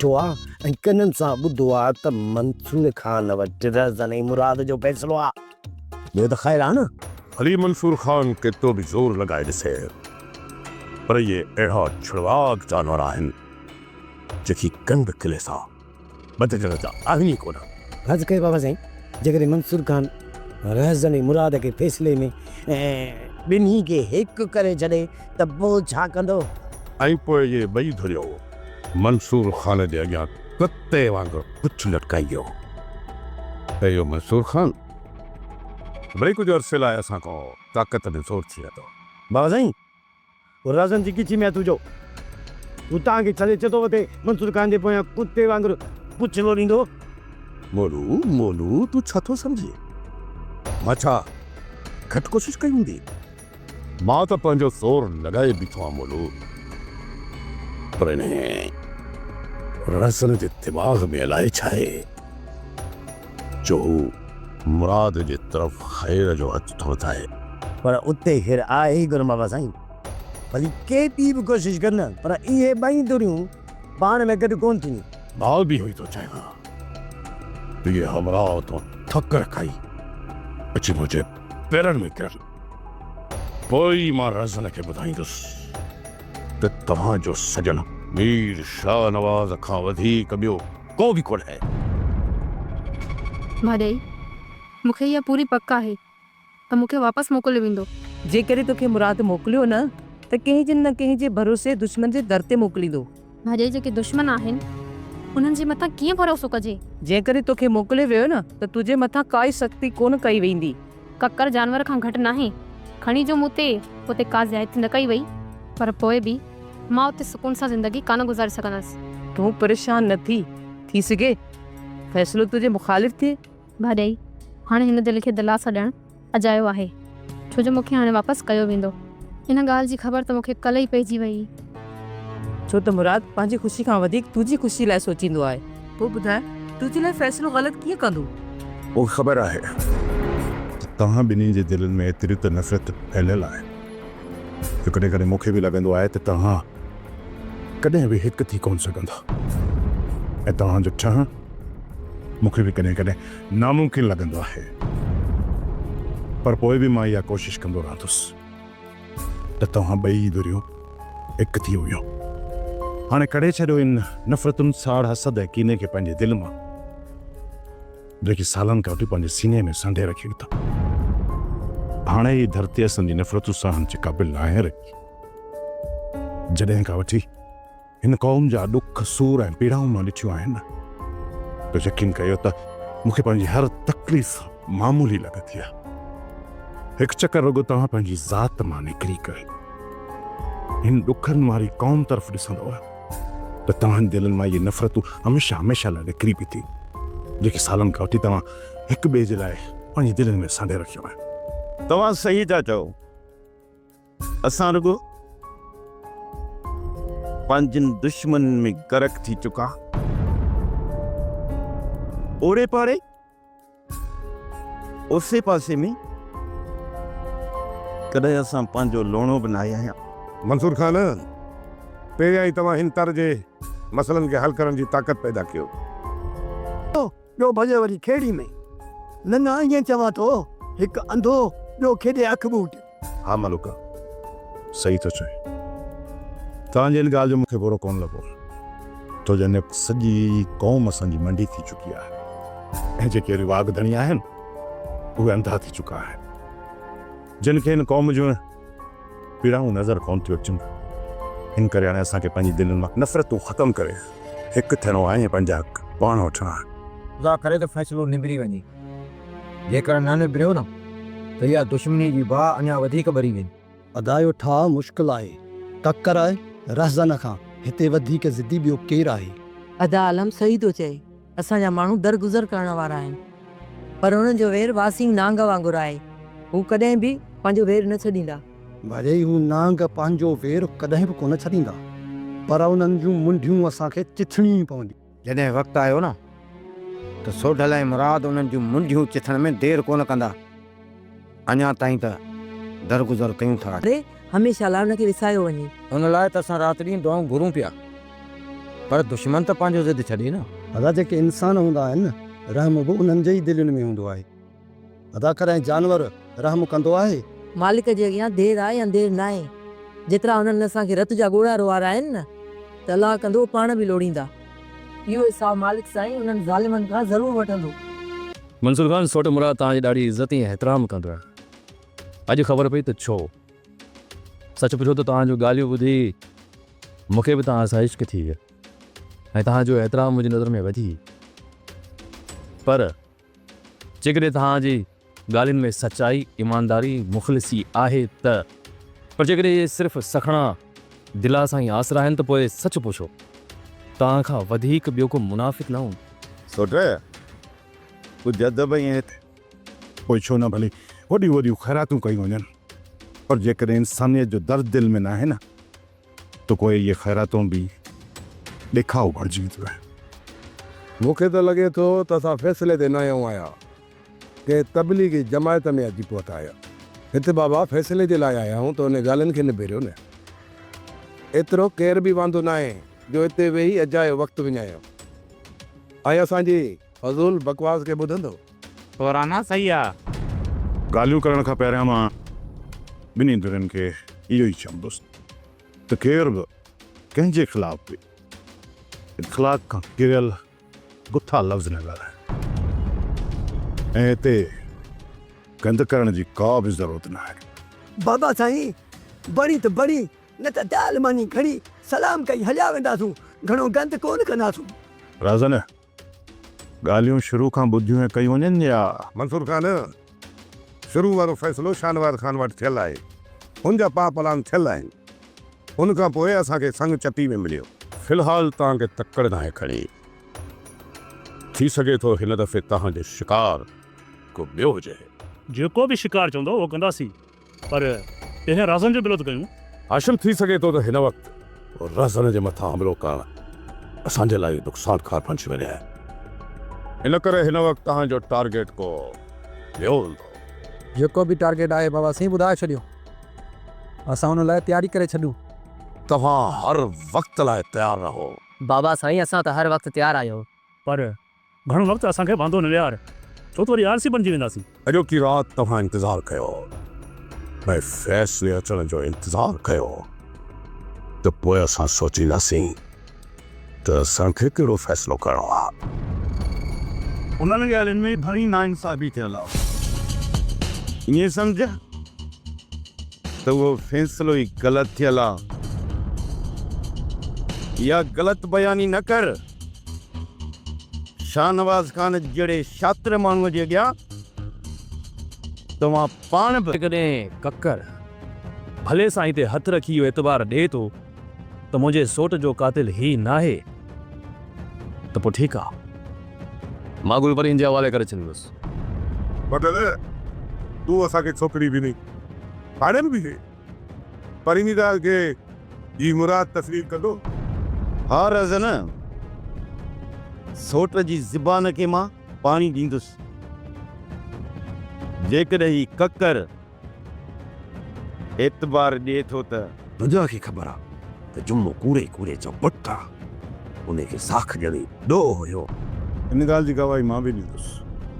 ڏٺو آ ۽ ڪنن سان ٻڌو آ ته منصور خان وٽ رهزن ۽ مراد جو فيصلو آ. ٻيو ته خير آ نه؟ ڀلي منصور خان ڪيترو به زور لڳائي ڏسي پر اهي اهڙا ڇڙواڳ جانور آهن جيڪي ڪنڊ قلعي سان ٻڌجڻ جا آهن ئي ڪونه. فرض ڪيو بابا سائين جيڪڏهن منصور خان رهزن ۽ مراد کي فيصلي ۾ ٻنهي کي هڪ ڪري ڇڏي ته پوء ڇا ڪندو؟ ۽ پوء اهي ٻئي ڌريون منصور خان جي اڳيان ڪتي وانگر پڇ لٽڪائينديون ته اهو منصور خان وري ڪجهه عرصي لاء اسان کان طاقت ۾ زور ٿي ويندو. بابا سائين رازن جي ڳچي ۾ هٿ وجهو. هو توهان کي ڇڏي ڇو ٿو وتي؟ منصور خان جي پويان ڪتي وانگر پڇ لوڏيندو. مولو، مولو، تون ڇا ٿو سمجهين؟ مان ڇا گهٽ ڪوشش ڪئي هوندي؟ مان ته پنهنجو زور لڳائي بيٺو آهيان مولو، پر انهيء رازن جي دماغ ۾ الائي ڇا آهي جو هو مراد جي طرف خير جو هٿ ٿو وڌائي. پر اتي خير آهي ئي ڪونه بابا سائين. ڀلي ڪيتري به ڪوشش ڪن پر اهي ٻئي ڌريون پاڻ ۾ گڏ ڪونه ٿينديون. مان به اهو ئي ٿو چاهيان ته اهي همراهه اتان ٺڪر کائي اچي منهنجي پيرن ۾ ڪرن. پوء ئي مان رهزن کي ٻڌائيندس ته توهان جو سڄڻ مير شاهنواز کان وڌيڪ ٻيو ڪو به ڪونهي. ڀاڄائي، مون کي اها پوري پڪ آهي ته مون کي واپس موڪليو ويندو. جيڪڏهن توکي مراد موڪليو نه ته ڪنهن جي نه ڪنهن جي ڀروسي دشمن جي در تي موڪليندو. ڀاڄائي جيڪي دشمن آهن انهن جي مٿان ڪيئن ڀروسو ڪجي؟ جيڪڏهن توکي موڪليو ويو نه ته تنهنجي مٿان ڪائي سختي ڪونه ڪئي ويندي. ڪڪر جانور کان گهٽ ناهي. کڻي جو مون تي اتي ڪا زيادتي نه ڪئي وئي پر پوء به مان اتي سڪون سان زندگي ڪانه گذاري سگهندس. تون پريشان نه ٿي، ٿي سگهي فيصلو تنهنجي مخالف ٿئي. ڀاڄائي، هاڻي هن دل کي دلاسا ڏيڻ اجايو آهي، ڇو جو مون کي هاڻي واپس ڪيو ويندو. ان ڳالهه جي خبر ته مون کي ڪلهه ئي پئجي وئي. ڇو ته مراد پنهنجي خوشي کان وڌيڪ تنهنجي خوشي لاء سوچيندو آهي. پوء ٻڌاء، تنهنجي لاء فيصلو غلط ڪيئن ڪندو؟ مون کي خبر آهي ته توهان ٻنهي جي دلين ۾ ايتري ته نفرت ڦهليل آهي جو ڪڏهن ڪڏهن مون کي به لڳندو آهي ته توهان ڪڏهن به هڪ ٿي ڪونه سگهندا ۽ توهان جو ٺهڻ مون کي به ڪڏهن ڪڏهن ناممڪن لڳندو آهي پر پوء به مان اها ڪوشش ڪندو رهندس ته توهان ٻئي ڌريون هڪ ٿي وڃو. هاڻي ڪڍي ڇڏيو ان نفرتن، ساڙ، حسد ۽ ڪيني کي پنهنجي دل مان، جيڪي سالن کان وٺي پنهنجي سيني ۾ سانڍي رکيو اٿم. هاڻي هي ڌرتي اسان جي نفرتون سهڻ جي قابل ناهي رهي. جڏهن کان وٺي هن قوم جا ڏک، سور ۽ پيڙائون مان ڏٺيون آهن ته يقين ڪيو ته مون کي پنهنجي هر تڪليف معمولي لڳندي آهي. هڪ چڪر رڳو توهان پنهنجي ذات مان نڪري ڪري هن ڏکن واري قوم طرف ڏسندؤ ته توهان جي دلن مان اهي نفرتون هميشه هميشه لاء نڪري بيهنديون، جيڪي سالن کان وٺي توهان هڪ ٻئي جي لاء پنهنجي دلين ۾ سانڍي رکيون آهن. توهان صحيح ٿا چئو. اسان رڳو پنهنجن دشمنن ۾ غرق ٿي چڪا. اوڙي پاڙي، اوسي پاسي ۾ ڪڏهن اسان پنهنجو لوڻو به ناهي هنيا. منصور خان، پهريائين توهان هن تر جي مسئلن کي حل ڪرڻ جي طاقت پيدا ڪيو. ٻيو ڀڄي وري کيڙي ۾. نه نه ائين چوان ٿو، هڪ انڌو ٻيو کيڏي اک ٻوٽ. ها ملوڪا، صحيح ٿو چوين. توهان جي ان ڳالهه جو مون کي برو ڪونه لڳو. ڇو جو هن وقت سڄي قوم اسان جي منڊي ٿي چڪي آهي ۽ جيڪي رواڳ ڌڻي آهن، اهي انڌا ٿي چڪا آهن. جن کي هن قوم جون پيڙائون نظر ڪونه ٿيون اچن. ان ڪري هاڻي اسان کي پنهنجي دلين مان نفرتون ختم ڪري هڪ ٿيڻو آهي ۽ پنهنجا حق پاڻ وٺڻا آهن. خدا ڪري ته فيصلو نبري وڃي. جيڪر نه نبريو نه ته اها دشمني جي باهه اڃا وڌيڪ ٻري ويندي. ادا اهو ٺاهه مشڪل آهي. ڪڪر رهزن کان هتي وڌيڪ ضدي ٻيو ڪير آهي. ادا عالم صحيح ٿو چئي. اسان جا ماڻهو درگذر ڪرڻ وارا آهن. پر انهن جو وير واسينگ نانگ وانگر آهي. هو ڪڏهن به پنهنجو وير نه ڇڏيندا. ڀلي هو نانگ پنهنجو وير ڪڏهن به ڪونه ڇڏيندا. پر انهن جون منڍيون اسان کي چٿڻيون ئي پونديون. جڏهن وقت آيو نه ته سوڍل ۽ مراد انهن جون منڍيون چٿڻ ۾ دير ڪونه ڪندا. اڃا تائين ته درگذر ڪيون ٿا. ڪري هميشه لاء ان کي وسايو وڃي. ان لاء ته اسان رات ڏينهن دعائون گهرون پيا. پر دشمن ته پنهنجو ضد ڇڏي نه. ادا جيڪي انسان هوندا آهن نه رحم به انهن جي ئي دلين ۾ هوندو آهي. ادا ڪڏهن جانور رحم ڪندو آهي؟ مالڪ جي اڳيان دير آهي انڌير ناهي. جيترا هنن اسان کي رت جا ڳوڙها روئاريا آهن نه ته الله ڪندو پاڻ به لوڙيندا. اهو حساب مالڪ سائين انهن ظالمن کان ضرور وٺندو. منصور خان سوٽ مراد توهان جي ڏاڍي عزت ۽ احترام ڪندو آهيان. اڄ خبر پئي ته ڇو. سچ پڇو ته توهان جون ڳالهيون ٻڌي مون کي به توهان سان عشق ٿي ويو ۽ توهان جو احترام منهنجي نظر ۾ وڌي. پر جيڪڏهن توهان جي ڳالهين ۾ سچائي، ايمانداري، مخلصي آهي ته پر جيڪڏهن اهي صرف سکڻا دلاسا ۽ آسرا آهن ته پوء سچ پڇو توهان کان وڌيڪ ٻيو ڪو منافق نه هوندو. سوٽ، ڪجهه ادب ۽ احت. پوء ڇو نه ڀلي وڏيون وڏيون خيراتون ڪيون وڃن، پر جيڪڏهن انسانيت جو درد دل ۾ ناهي نه ته پوء اهي خيراتون به ڏيکاء بڻجي وينديون آهن. مون کي ته لڳي ٿو ته اسان فيصلي تي ناهيون آيا، ڪنهن تبليغي جماعت ۾ اچي پهتا آهيون. هت بابا فيصلي جي لاء آيا آهيون ته انهن ڳالهين کي نبيريو نه. ايترو ڪير به واندو ناهي جو هتي ويهي اجايو وقت وڃايو ۽ اسان جي فضول بڪواس کي ٻڌندو. تورانا صحيح آ. ڳالهيون ڪرڻ کان پهريان مان ٻنهي ڌرين کي اهو ئي چوندس ته ڪير به ڪنهن جي خلاف به اخلاق کان ڪريل گٿا لفظ نه ڳالهائي ۽ هتي گند ڪرڻ جي ڪا به ضرورت ناهي. بابا سائين بڻي ته بڻي نه ته دال ماني کڻي سلام ڪئي هليا وينداسون گهڻو گند ڪونه ڪنداسون. رازن ڳالهيون شروع کان ٻڌيون ۽ ڪيون وڃن يا. منصور خان، شروع وارو فيصلو شاهنواز خان وٽ ٿيل آهي. هن جا پاء پلان ٿيل آهن. ان کان پوء اسان کي سڱ چٽي ۾ مليو. في الحال توهان کي تڪڙ ناهي کڻي. ٿي سگهي ٿو هن دفعي توهان جو شڪار ڪو ٻيو هجي. جيڪو به شڪار چوندو اهو ڪنداسين. پر پهريان رازن جو بلو ته ڪيون. هاشم، ٿي سگهي ٿو ته هن وقت رازن جي مٿان حملو ڪرڻ اسان جي لاء نقصانڪار بڻجي وڃي. ان ڪري هن وقت توهان جو ٽارگيٽ ڪو ٻيو هوندو. جيڪو به ٽارگيٽ آهي بابا سائين ٻڌائي ڇڏيو. اسان ان لاء تياري ڪري ڇڏيون. توهان هر وقت لاء تيار رهو. بابا سائين اسان ته هر وقت تيار آهيون. پر گهڻو وقت اسان کي واندو نه ويهار، ڇو ته وري آلسي بڻجي وينداسين. اڄوڪي رات توهان انتظار ڪيو ۽ فيصلي اچڻ جو انتظار ڪيو ته پوء اسان سوچينداسين ته اسان کي ڪهڙو فيصلو ڪرڻو آهي. انهن ڳالهين ۾ گهڻي ناانصافي ٿيل آهي. ائين سمجهه ته اهو فيصلو ئي غلط ٿيل آهي. اها غلط بياني نه ڪر. شاهنواز خان جهڙي شاطر ماڻهوء جي اڳيان توهان پاڻ به. جيڪڏهن ڪڪر ڀلي سائين تي هٿ رکي اهو اعتبار ڏئي ٿو ته منهنجي سوٽ جو قاتل هي ناهي ته پوء ٺيڪ آ. مان گل پرين جي حوالي ڪري ڇڏيندس. مدد، تون اسان کي ڇوڪري ڏني. هاڻي به بيهي. پر انهي ڳالهه کي هي مراد تسليم ڪندو؟ ها رزن، سوٽ جي زبان کي مان پاڻي ڏيندس. جيڪڏهن هي ڪڪر اعتبار ڏئي ٿو ته. دنيا کي خبر آ ته جمعو ڪوڙي ڪوڙي جو پٽ آ، انهي کي ساک ڏيڻ ئي ڏوهه هيو. ان ڳالهه جي گواهي مان به ڏيندس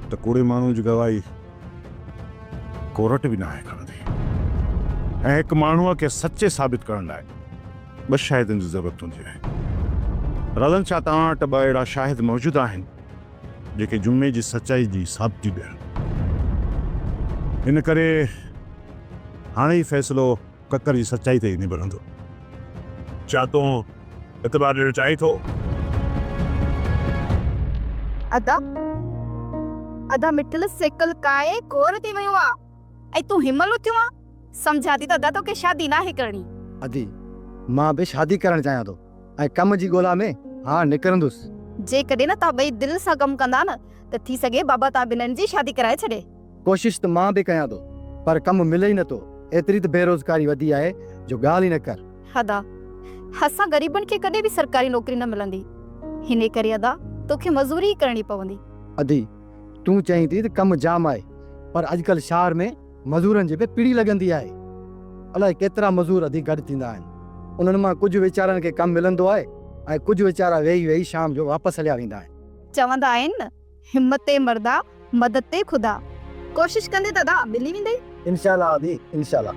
ته ڪوڙي ماڻهوء جي گواهي ڪورٽ به ناهي کڻندي ۽ هڪ ماڻهوء کي سچي ثابت ڪرڻ لاء ٻه شاهدن جي ضرورت هوندي آهي. رزن ڇا توهان وٽ ٻه اهڙا شاهد موجود آهن جيڪي جمعي جي سچائي جي ثابتي ڏين؟ ان ڪري هاڻي ئي فيصلو ڪڪر جي سچائي تي ئي نڀرندو. ڇا تون اعتبار ڏيڻ چاهين ٿو؟ ادا ادا مٺل سيڪل ڪائي گور ٿي ويو آ ۽ تون هن مهل اٿيو آن سمجهان ٿي ته ادا توکي شادي ناهي ڪرڻي. ادي مان به شادي ڪرڻ چاهيان ٿو ۽ ڪم جي ڳولا ۾ هاڻ نڪرندس. جيڪڏهن نه توهان ٻئي دل سان ڪم ڪندا نه ته ٿي سگهي بابا توهان ٻنهن جي شادي ڪرائي ڇڏي. ڪوشش ته مان به ڪيان ٿو پر ڪم ملي ئي نٿو، ايتري ته بيروزگاري وڌي آهي جو ڳالهه ئي نه ڪر. ادا، اسان غريبن کي ڪڏهن به سرڪاري نوڪري نه ملندي، انهي ڪري ادا توکي مزوري ئي ڪرڻي پوندي. ادي، تون چئين ٿي ته ڪم جام آهي پر اڄڪلهه شهر ۾ مزورن جي به پڙي لڳندي آهي. الائي ڪيترا مزور ادي گڏ ٿيندا آهن. انهن مان ڪجهه ويچارن کي ڪم ملندو آهي ۽ ڪجهه ويچارا ويهي ويهي شام جو واپس هليا ويندا آهن. چوندا آهن نه همت تي مردا مدد تي خدا. ڪوشش ڪندين ته ادا ملي ويندئي. انشاء الله ادي انشاء الله.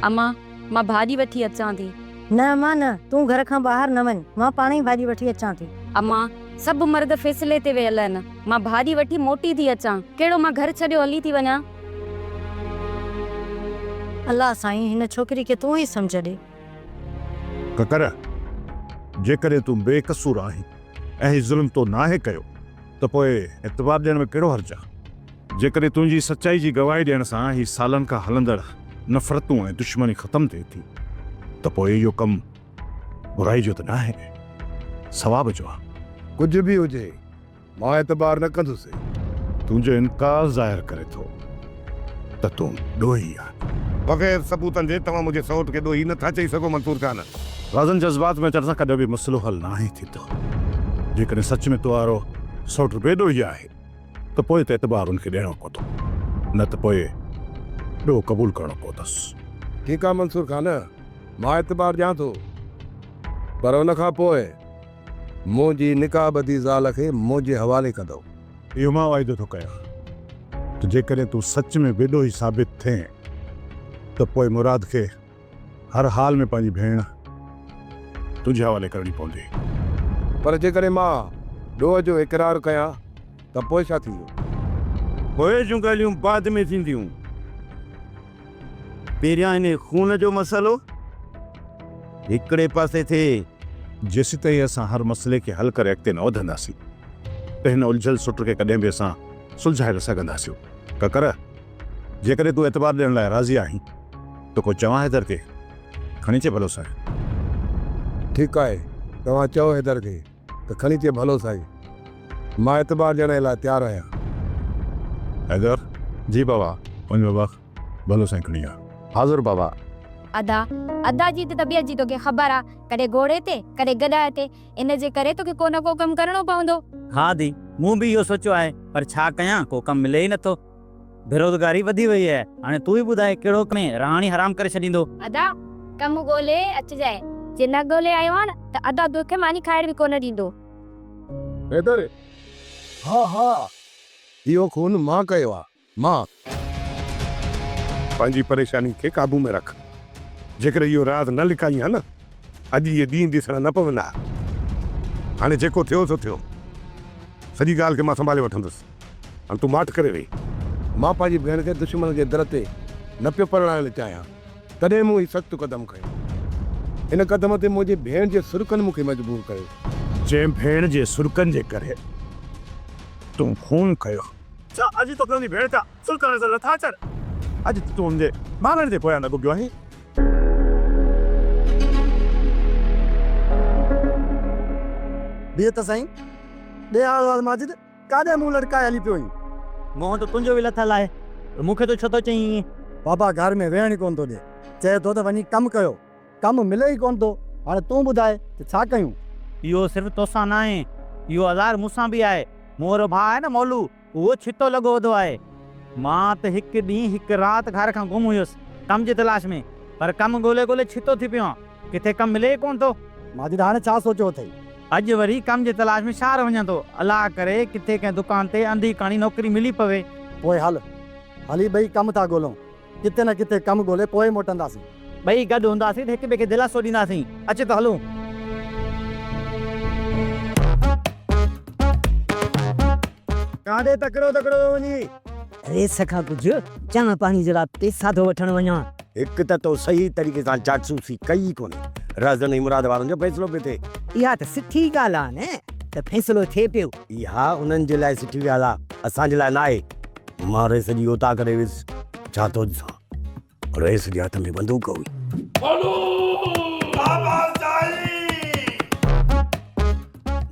امان مان ڀاڄي وٺي اچان ٿي. نه امان نه، تون گهر کان ٻاهر نه وڃ، مان پاڻ ئي ڀاڄي وٺي اچان ٿي. امان سڀ مرد فيصلي تي ويل آهن، مان ڀاڄي وٺي موٽي ٿي اچان، ڪهڙو مان گهر ڇڏيو هلي ٿي وڃان. الله سائين هن ڇوڪري کي تون ئي سمجهه ڏي. ڪڪر، جيڪڏهن تون بي قصور آهين ۽ هي ظلم تو ناهي ڪيو ته پوء اعتبار ڏيڻ ۾ ڪهڙو حرج آ؟ جيڪڏهن تنهنجي سچائي جي گواهي ڏيڻ سان هي سالن کان هلندڙ نفرتون ۽ دشمني ختم ٿئي ٿي ته پوء اهو ڪم برائي جو ته ناهي، ثواب جو آ. ڪجهه به هجي، مان اعتبار نه ڪندس. تنهنجو انڪار ظاهر ڪري ٿو ته تون ڏوهي آهين. بغير ثبوتن جي توهان منهنجي سئوٽ کي ڏوهي نه ٿا چئي سگهو منصور خان. رازن جذبات ۾ اچڻ سان ڪڏهن به مسئلو حل ناهي ٿيندو. جيڪڏهن سچ ۾ تو وارو سئوٽ بي ڏوهي آهي ته پوء ته اعتبار ان کي ڏيڻو پوندو نه ته پوء ڏوهه قبول ڪرڻو پوندس. ٺيڪ آ منصور خان، مان اعتبار ڏيان ٿو پر ان کان پوء منهنجي نڪاح ٻڌي زال کي منهنجي حوالي ڪندؤ. اهو مان واعدو ٿو ڪيان ته جيڪڏهن تون سچ ۾ بي ڏوهي ثابت ٿئين ته پوء مراد کي هر حال ۾ پنهنجي ڀيڻ تنهنجي حوالي ڪرڻي پوندي. پر جيڪڏهن مان ڏوهه جو اقرار ڪيان ته پوء ڇا ٿيندو؟ پوء جون ڳالهيون بعد ۾ ٿينديون. پهريان انهي خون جو مسئلو هڪڙي پاسي ٿئي. جيسيتائين اسان هر مسئلي کي حل ڪري اڳتي نه وڌنداسين ته هن الجهيل سٽ کي ڪڏهن به اسان سلجهائي نه سگهنداسيون. ڪڪر، جيڪڏهن تون اعتبار ڏيڻ لاء راضي آهين ته ڪو چوان حيدر کي کڻي اچي ڀلو سائين. ٺيڪ آهي، توهان چئو حيدر کي ته کڻي اچي ڀلو سائين. مان اعتبار ڏيڻ لاء تيار آهيان. حيدر، جي بابا، وڃ بابا ڀلو سائين کڻي آ. حاضر بابا. ادا، ادا جي ته طبيعت جي توکي خبر آ، ڪڏهن گهوڙي تي، ڪڏهن گڏهه تي، ان جي ڪري توکي ڪو نه ڪو ڪم ڪرڻو پوندو. ها ادي، مون به اهو سوچيو آهي، پر ڇا ڪيان، ڪو ڪم ملي ئي نٿو. بيروزگاري وڌي وئي آهي، هاڻي تون ئي ٻڌاء ڪهڙو ڪم رهاڻي حرام ڪري ڇڏيندو. ادا، ڪم ڳولي اچجانء، جي نه ڳولي آيو آن ته ادا توکي ماني کائڻ به ڪونه ڏيندو. حيدر، ها ها، اهو خون مان ڪيو آ، مان. پنهنجي پريشاني کي قابو ۾ رک. جيڪڏهن اهو راز نه لڪائين ها نه، اڄ اهي ڏينهن ڏسڻا نه پون ها. هاڻي جيڪو ٿيو سو ٿيو. سڄي ڳالهه کي مان سنڀالي وٺندس. هاڻي تون ماٺ ڪري ويهه. مان پنهنجي ڀيڻ کي دشمن جي در تي نه پيو پرڻائڻ چاهيان، تڏهن مون هي سخت قدم کنيو. ان قدم تي منهنجي ڀيڻ جي سرڪن مون کي مجبور ڪيو. جنهن ڀيڻ جي سرڪن جي ڪري تون خون ڪيو. ڇا اڄ توکي ان ڀيڻ جا سرڪا نظر نٿا اچن؟ اڄ ته تون ان جي مارڻ جي پويان لڳو پيو آهين. بيهه ته سائين، ڏي آواز ماجد. ڪاڏي منهن لڙڪائي هلي پيو آهين؟ منهن ته تنهنجو به لٿل آهي، مون کي تون ڇو ٿو چئين ائين؟ بابا گهر ۾ ويهڻ ئي ڪونه ٿو ڏي. چئي ٿو ته وڃي ڪم ڪيو. ڪم ملي ئي ڪونه ٿو. هاڻي تون ٻڌاء ته ڇا ڪيون؟ اهو صرف توسان ناهي، اهو آزار مون سان به آهي. مون وارو ڀاء آهي نه مولو، اهو ڇتو لڳو وڌو آهي. مان ته هڪ ڏينهن هڪ رات گهر کان گم هيس، ڪم جي تلاش ۾، پر ڪم ڳولي ڳولي ڇتو ٿي پيو آهيان. ڪٿي ڪم ملي ئي ڪونه ٿو. ماجد هاڻي ڇا سوچيو اٿئي؟ اڄ وري ڪم جي تلاش ۾ شهر وڃان ٿو. الله ڪري ڪٿي ڪنهن دڪان تي انڌي ڪاڻي نوڪري ملي پوي. پوء هل. هلي ٻئي ڪم ٿا ڳولون. ڪٿي نه ڪٿي ڪم ڳولي پوء موٽنداسين. ٻئي گڏ هونداسين ته هڪ ٻئي کي دلاسو ڏينداسين. اچ ته هلون. ڪاڏي تڪڙو تڪڙو ٿو وڃين؟ ريس کان ڪجهه چانهه پاڻي جي لاء پيسا ٿو وٺڻ وڃان. هڪ ته تو صحيح طريقي سان جاسوسي ڪئي ئي ڪونهي. رهزن ۽ مراد وارن جو فيصلو پيو ٿئي. اها ته سٺي ڳالهه آ نه ته فيصلو ٿئي پيو. اها انهن جي لاء سٺي ڳالهه آ، اسان جي لاء ناهي. مان رئيس جي اوطاق ڏي ويس، ڇا ٿو ڏسان، رئيس جي هٿ ۾ بندوق هئي.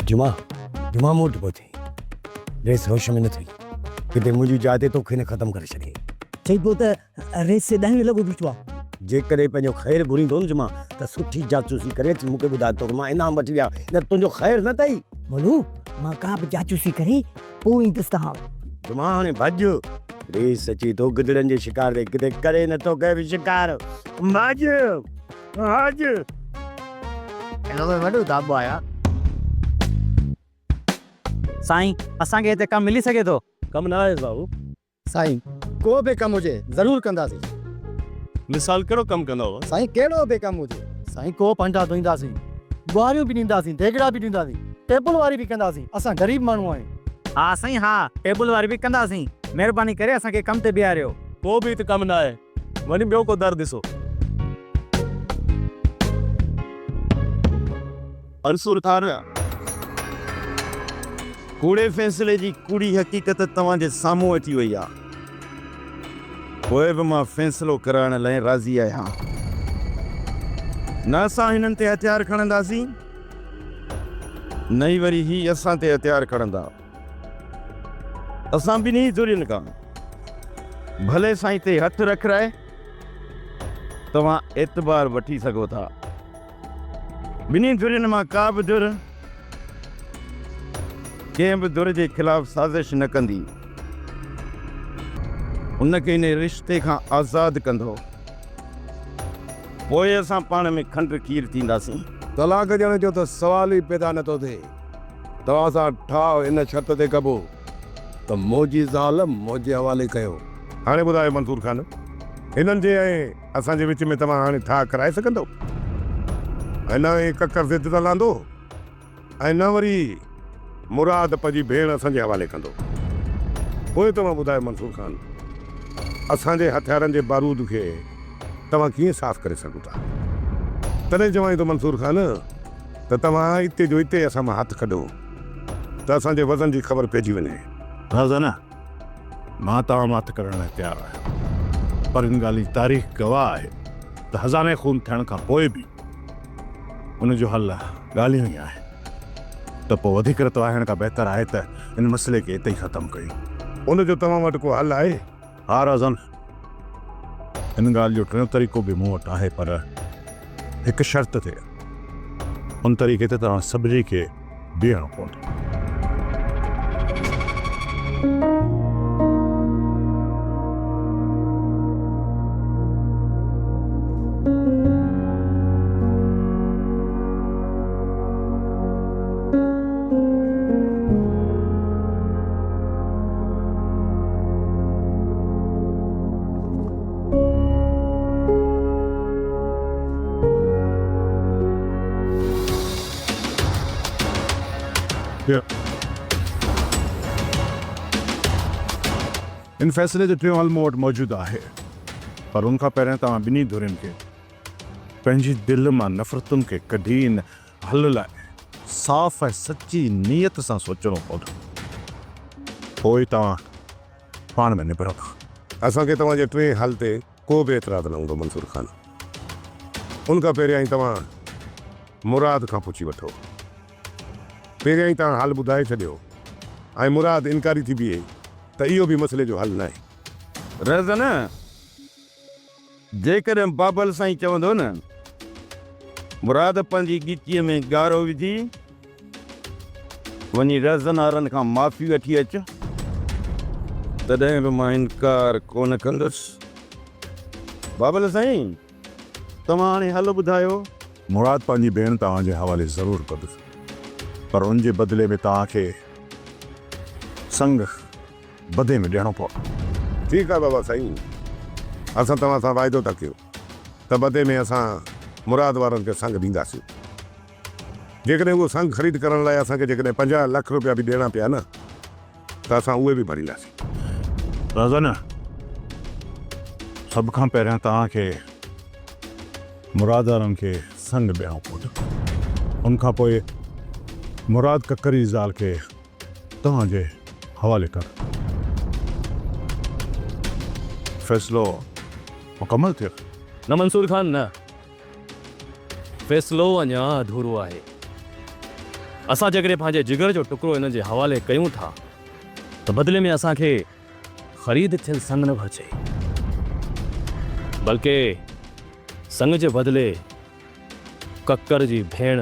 جمعا، جمعا مون وٽ پهتي. ريس هوش ۾ نه ٿئي، ڪٿي منهنجي جاء تي توکي نه ختم ڪري ڇڏي. چئي پيو ته ريس ڏهين لڳو بيٺو آ. جيڪڏهن پنهنجو خير گهريندو نه جمعا ته سٺي جاسوسي ڪري اچ مون کي ٻڌاء توکي مان انعام وٺي ڏيان نه ته تنهنجو خير نه ٿئي. مولو مان ڪا به جاسوسي ڪري پوء ايندس توهان وٽ. جمعا هاڻي ڀڄ. ريس اچي ٿو گدڙن جي شڪار تي ڪٿي ڪري نه توکي به شڪار. ڀڄ. اڄ. هن ۾ وڏو داٻو آهي. سائين اسان کي هتي ڪم ملي سگهي ٿو؟ ڪم نه آهي بابو. سائين ڪو به ڪم هجي ضرور ڪنداسين. مثال ڪهڙو ڪم ڪندؤ؟ سائين ڪهڙو به ڪم هجي. سائين ڪو پنڊا ڌوئينداسين، ٻهاريون به ڏينداسين، ديڳڙا به ڏينداسين، ٽيبل واري به ڪنداسين، اسان غريب ماڻهو آهيون. ها سائين ها ٽيبل واري به ڪنداسين، مهرباني ڪري اسان کي ڪم تي بيهاريو. ڪو به هت ڪم نه آهي، وڃي ٻيو ڪو در ڏسو. منصور خان، ڪوڙي فيصلي جي ڪوڙي حقيقت توهان جي سامهون اچي وئي آهي. پوء به مان فيصلو ڪرائڻ لاء راضي آهيان. نه اسان هنن تي هٿيار کڻنداسين، نه ئي وري هي اسان تي هٿيار کڻندا. اسان ٻنهي ڌرين کان ڀلي سائين تي هٿ رکرائي توهان اعتبار وٺي سگهو ٿا. ٻنهي ڌرين مان ڪا به ڌر ڪنهن به ڌر جي خلاف سازش نه ڪندي. ان کي انهي رشتي کان آزاد ڪندو. پوء اسان پاڻ ۾ کنڊ کير ٿينداسين. طلاق ڏيڻ جو ته سوال ئي پيدا نه ٿو ٿئي. توهان سان ٺاهه ان شرط تي ڪبو ته منهنجي زال منهنجي حوالي ڪيو. هاڻي ٻڌايو منصور خان، هنن جي ۽ اسان جي وچ ۾ توهان هاڻي ٺاهه ڪرائي سگهندؤ؟ ۽ نه هي ڪڪر ضد تان لهندو ۽ نه وري مراد پنهنجي ڀيڻ اسان جي حوالي ڪندو. پوء توهان ٻڌايو منصور خان، اسان جي هٿيارن جي بارود کي توهان ڪيئن صاف ڪري سگهو ٿا؟ تڏهن چوانء ٿو منصور خان ته توهان اتي جو اتي اسان مان هٿ ڪڍو ته اسان جي وزن جي خبر پئجي وڃي. رازانه، مان توهان مان هٿ ڪڍڻ لاء تيار آهيان پر ان ڳالهه جي تاريخ گواهه آهي ته هزارين خون ٿيڻ کان پوء به ان جو حل ڳالهيون ئي آهن ته پوء وڌيڪ رت وهائڻ کان بهتر آهي ته ان مسئلي کي اتي ئي ختم ڪيون. ان جو توهان وٽ ڪو حل آهي؟ ها رازن، ان ڳالهه جو ٽيون طريقو به مون وٽ آهي پر هڪ شرط تي، ان طريقي تي توهان سڀني کي بيهڻو پوندو. ان فيصلي جو ٽيون حل مون وٽ موجود آهي، پر ان کان پهريان توهان ٻنهي ڌرين کي پنهنجي دل مان نفرتن کي ڪڍي ان حل لاء صاف ۽ سچي نيت سان سوچڻو پوندو، پوء ئي توهان پاڻ ۾ نبرندا. اسان کي توهان جي ٽئين حل تي ڪو به اعتراض نه هوندو منصور خان. ان کان پهريائين توهان مراد کان پڇي وٺو. پهريائين توهان حل ٻڌائي ڇڏيو ۽ مراد انڪاري ٿي بيهي ته اهو به مسئلي جو حل ناهي. رهزن، جيڪڏهن بابل سائين چوندو نه، مراد پنهنجي ڳچيء ۾ ڳارو وجهي وڃي رهزنارن کان معافي وٺي اچ، تڏهن به مان انڪار ڪونه ڪندس. بابل سائين، توهان هاڻي حل ٻڌايو. مراد پنهنجي ڀيڻ توهان جي حوالي ضرور ڪندس، پر ان جي بدلي ۾ توهان کي سڱ بدي ۾ ڏيڻو پوندو. ٺيڪ آهي بابا سائين، اسان توهان سان واعدو ٿا ڪيون ته بدي ۾ اسان مراد وارن کي سڱ ڏينداسين. جيڪڏهن اهو سڱ خريد ڪرڻ لاء اسان کي جيڪڏهن 50 لک روپيا به ڏيڻا پيا نه ته اسان اهي به ڀرينداسين. رازن، سڀ کان پهريان توهان کي مراد وارن کي سڱ ڏيڻو پوندو. ان کان پوء مراد ڪڪر جي زال کي توهان جي حوالي ڪرڻ. فيصلو مڪمل ٿيو. نه منصور خان نه. فيصلو اڃا اڌورو آهي. اسان جيڪڏهن پنهنجي جگر جو ٽڪرو انهن جي حوالي ڪيون ٿا ته بدلي ۾ اسان کي خريد ٿيل سڱ نه گهرجي بلڪه سڱ جي بدلي ڪڪر جي ڀيڻ.